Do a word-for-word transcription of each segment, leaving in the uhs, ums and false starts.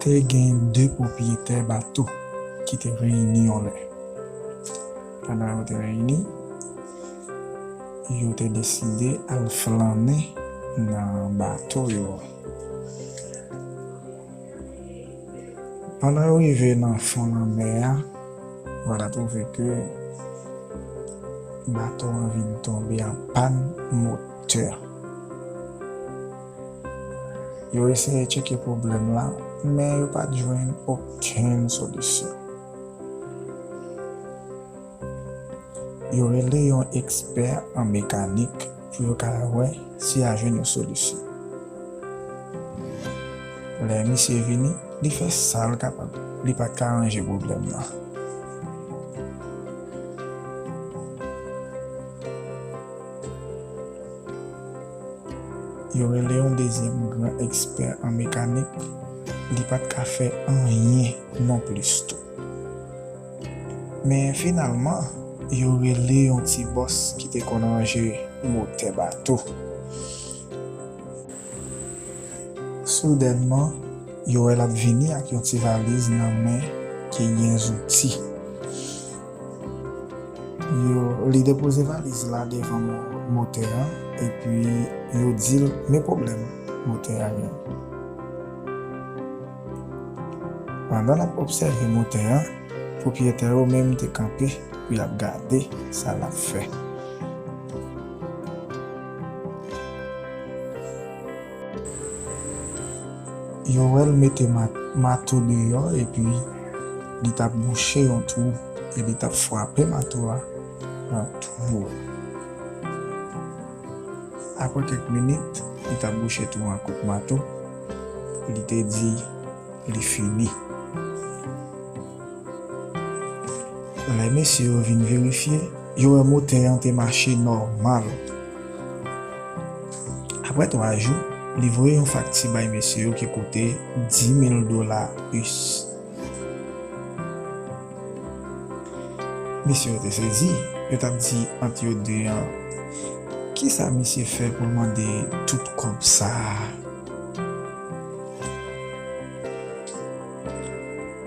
Te gen de pwopriyetè bato ki te reyini yon lè. Pandan yo te reyini, yo te deside al flannen nan bato yo. Pandan yo rive nan fon lanmè a, yo twouve ke bato an vin tonbe an pàn motè. Yo eseye tcheke pwoblèm la, men yo pa t jwenn okenn solisyon. Yo rele yon ekspè an mekanik pou yo ka wè si y a jwenn yon solisyon. Lè misye vini, li fè sa l kapab. Li pa t ka ranje pwoblèm nan. Yo rele yon dezyèm gran ekspè an mekanik, li pa t ka fè anyen nonplis tou. Men finalman, yo rele yon ti bòs ki te konn ranje motè bato. Soudènman, yo wè l ap vini ak yon ti valiz nan men ki gen zouti. Yo, li depoze valiz la devan mo-, motè an, epi yo di l men pwoblèm motè a gen. Pandan l ap obsève motè an, pwopriyetè yo menm te kanpe pou y ap gade sa l ap fè. Yo wè l mete ma-, mato deyò epi li t ap bouche yon twou e li t ap frape mato a nan twou a. Apre kèk minit, li t ap bouche twou an ak kout mato. Li te di, li fini. Lè mesye yo vin verifye, yo wè motè an te mache nòmal. Apre twa jou, li voye yon fakti bay mesye yo ki koute dis mil dola us. Mesye yo te sezi, yo t ap di ant yo de an, "Kisa misye fè pou l mande tout kòb sa a?"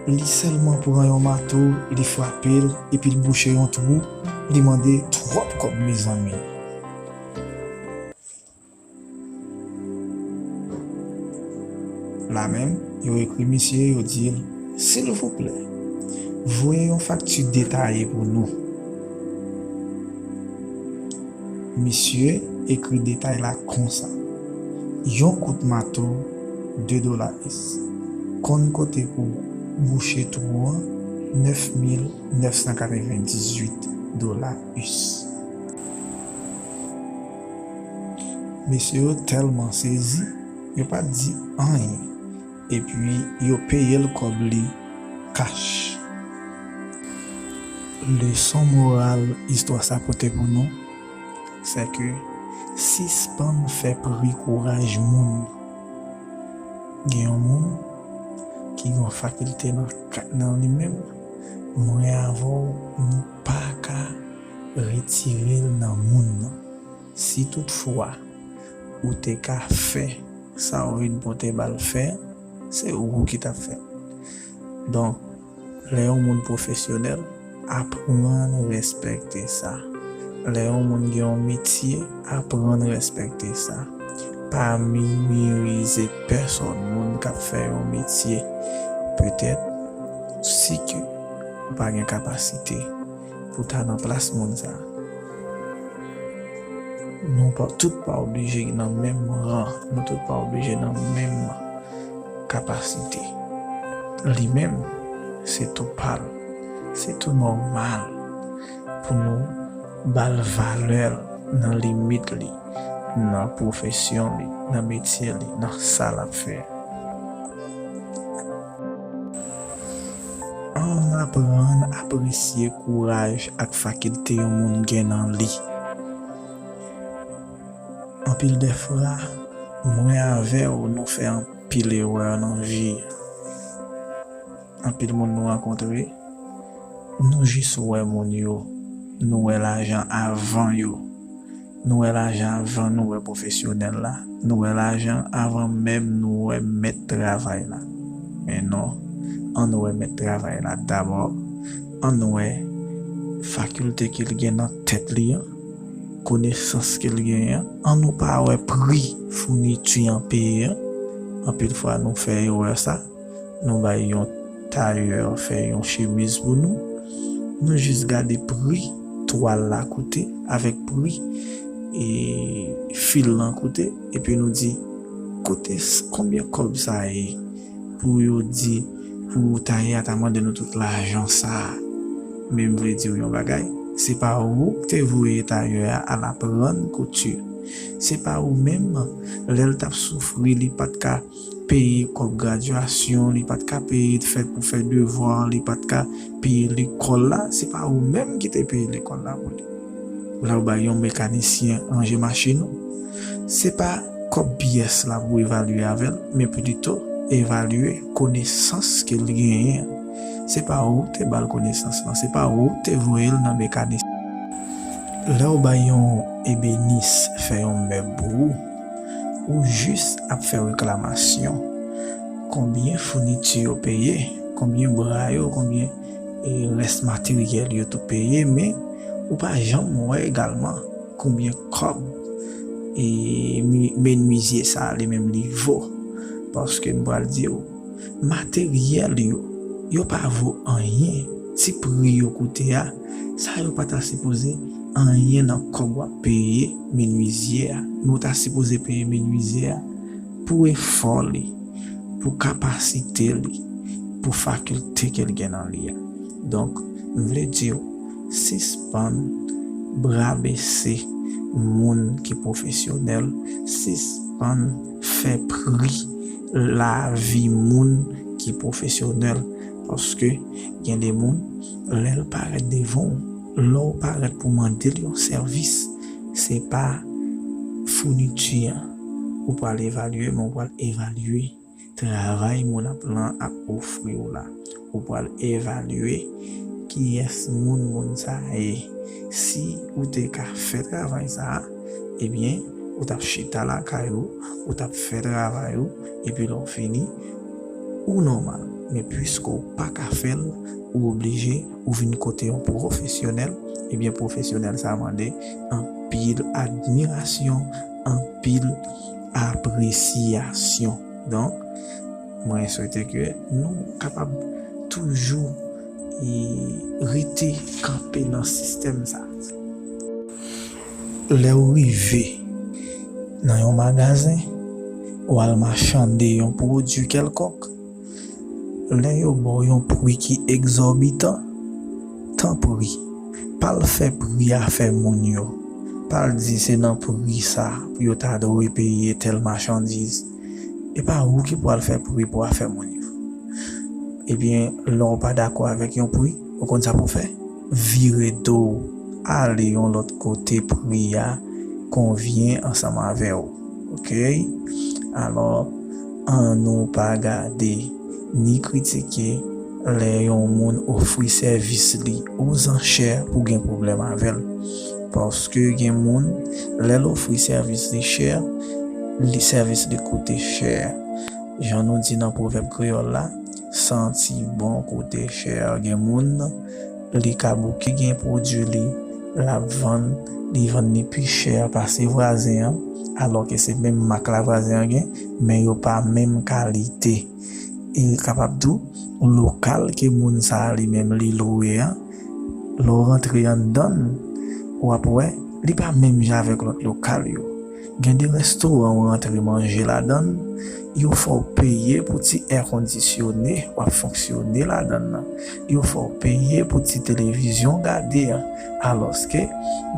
Li sèlman pran yon mato, li frape l, epi l bouche yon twou, li mande twòp kòb, mezanmi. La menm, yo ekri misye, yo di l, "Silvouplè, voye yon fakti detaye pou nou." Misye ekri detay la konsa, yon kout mato, de dola us. Konn kote pou bouche twou an, nèf mil nèf san katrevendizuit dola us. Mesye yo tèlman sezi, yo pa t di anyen. Epi, yo peye l kòb li kach. Leson moral istwa sa pote pou nou, se ke sispann fè pri kouraj moun. Gen yon moun ki gen yon fakilte nan ka-, nan li menm, mwen avè w, nou pa ka retire l nan moun nan. Si toutfwa ou te ka fè sa w vin pote ba l fè, se ou ki t ap fè l. Donk, lè yon moun pwofesyonèl, aprann respekte sa. Lè yon moun gen yon metye, aprann respekte sa. Pa minimize pèsòn moun k ap fè yon metye. Petèt, si ke ou pa gen kapasite pou ta nan plas moun sa. Nou pa, tout pa oblije nan menm ran, nou tout pa oblije nan menm kapasite. Li menm, se tou pa l, se tou nòmal pou nou ba l valè l nan limit li, nan pwofesyon li, nan metye li, nan sa l ap fè. Ann aprann apresye kouraj ak fakilte yon moun gen nan li. Anpil dèfwa, mwen avè w, nou fè anpil erè nan vi. Anpil moun nou rankontre, nou jis wè moun yo, nou wè lajan avan yo. Nou wè lajan avan nou wè pwofesyonèl la. Nou wè lajan avan menm nou wè mèt travay la. Men non, ann wè mèt travay la dabò, ann wè fakilte ke l gen nan tèt li an, konesans ke l genyen an, ann nou pa wè pri founiti an peye an. Anpil fwa nou fè erè sa, nou bay yon tayè fè yon chemiz pou nou, nou jis gade pri twal la koute avèk pri e fil lan koute, epi nou di, kote, konbyen kòb sa ye? Pou yo di, pou tayè a ta mande nou tout lajan sa a. Men m vle di w yon bagay, se pa ou k te voye tayè a al aprann kouti. Se pa ou menm, lè l t ap soufri, li pa t ka peye kòb gradyasyon, li pa t ka peye fè pou fè devwa, li pa t ka peye lekòl la, se pa ou menm ki te peye lekòl la pou li. Lè w bay yon mekanisyen ranje machin ou, se pa kòb pyès la pou evalye avè l, men plito evalye konesans ke l genyen an. Se pa ou k te ba l konesans lan, se pa ou k te voye l nan mekanisyen. Lè w bay yon ebenis fè yon mèb pou ou, ou jis ap fè reklamasyon. Konbyen founiti yo peye, konbyen bra yo, konbyen e rès materyèl yo tou peye, men ou pa janm wè egalman konbyen kòb e mi- menizye sa a li menm li vo. Paske m pral di w, materyèl yo, yo pa vo anyen. Ti pri yo koute a, sa yo pa ta sipoze anyen nan kòb w ap peye menizye a. Men w ta sipoze peye menizye a pou efò li, pou kapasite li, pou fakilte ke l gen nan li a. Donk, m vle di w, sispann bra bese moun ki pwofesyonèl, sispann fè pri lavi moun ki pwofesyonèl, paske gen de moun, lè l parèt devan w, lè w parèt pou mande l yon sèvis, se pa founiti an ou pral evalye, men w pral evalye travay moun ap lan ap ofri w la. Ou pral evalye kiyès moun moun sa a ye. Si ou te ka fè travay sa a, ebyen, ou t ap chita lakay ou, ou t ap fè travay ou, epi lè w fini, ou nòmal. Men piske w pa ka fè l, ou oblije, ou vin kote yon pwofesyonèl, ebyen, pwofesyonèl sa a mande anpil admirasyon, anpil apresyasyon. Donk, mwen swete ke nou kapab toujou e rete kanpe nan sistèm sa. Lè w rive nan yon magazen, w al machande yon pwodui kèlkonk, lè yo ba w yon pri ki egzòbitan, tanpri, pa al fè pri afè moun yo. Pa al di se nan pri sa pou yo ta dwe peye tèl machandiz. E pa ou ki pral fè pri pou afè moun yo. Ebyen, lè w pa dakò avèk yon pri, ou konn sa pou w fè? Vire do w, ale yon lòt kote pri a konvyen ansanm avè w. Oke? Alò, annou pa gade ni kritike lè yon moun ofri sèvis li ozanchè pou gen pwoblèm avè l. Paske gen moun, lè l ofri sèvis li chè, li sèvis li koute chè. Jan nou di nan pwovèb kreyòl la, santi bon koute chè. Gen moun, li ka bouke gen pwodui li, l ap vann, li vann li pi chè pase vwazen an, alòke se menm mak la vwazen an gen, men yo pa menm kalite. E kapab tou, lokal ke moun sa a li menm li lwe an, lè w rantre anndan l, w ap wè, li pa menm jan avèk lòt lokal yo. Gen de restoran w rantre manje ladan l, yo fè w peye pou ti èkondisyone w ap fonksyone ladan l lan. Yo fè w peye pou ti televizyon gade an. Alòske,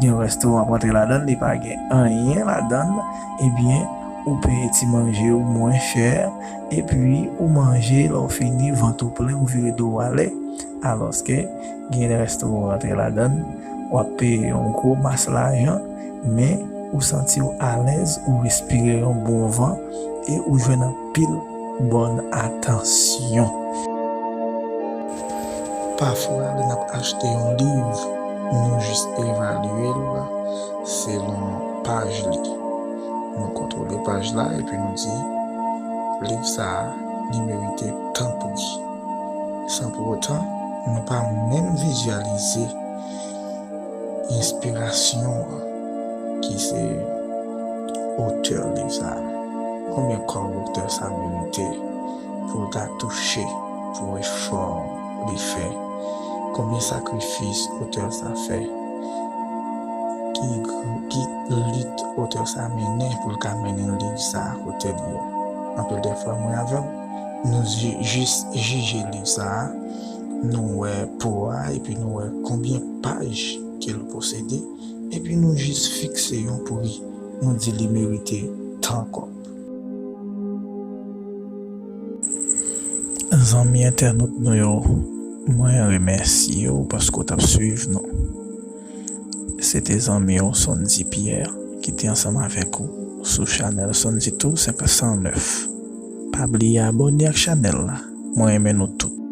gen restoran w ap rantre ladan l, li pa gen anyen ladan l, ebyen, ou peye ti manje w mwen chè, epi ou manje, lè w fini, vant ou plen, ou vire do w ale. Alòske, gen de restoran w rantre ladan l, w ap peye yon gwo mas lajan, men ou santi w alèz, ou respire yon bon van, e ou jwenn anpil bòn atansyon. Pafwa, lè n ap achte yon liv, nou jis evalye l selon paj li. Nou kontwole paj la, epi nou di, liv sa a, li merite tanpri. San pou otan, nou pa menm vizyalize enspirasyon an, ki se otè liv sa a. Konbyen kòb otè sa a merite pou l ta touche pou efò li fè? Konbyen sakrifis otè sa a fè? Ki, ki lit otè sa a mennen pou l ka mennen liv sa a kote l ye? Anpil de fwa, mwen avè w, nou jis jije liv sa a, nou wè po a, epi nou wè konbyen paj ke l posede, epi nou jis fikse yon pri, nou di li merite tan kòb. Zanmi entènot nou yo, mwen remèsye w paske w t ap swiv nou. Se te zanmi w Sondy Pierre ki te ansanm avèk ou sou chanèl Sondy Tour senk san nèf. Pa bliye abòne ak chanèl la. Mwen renmen nou tout.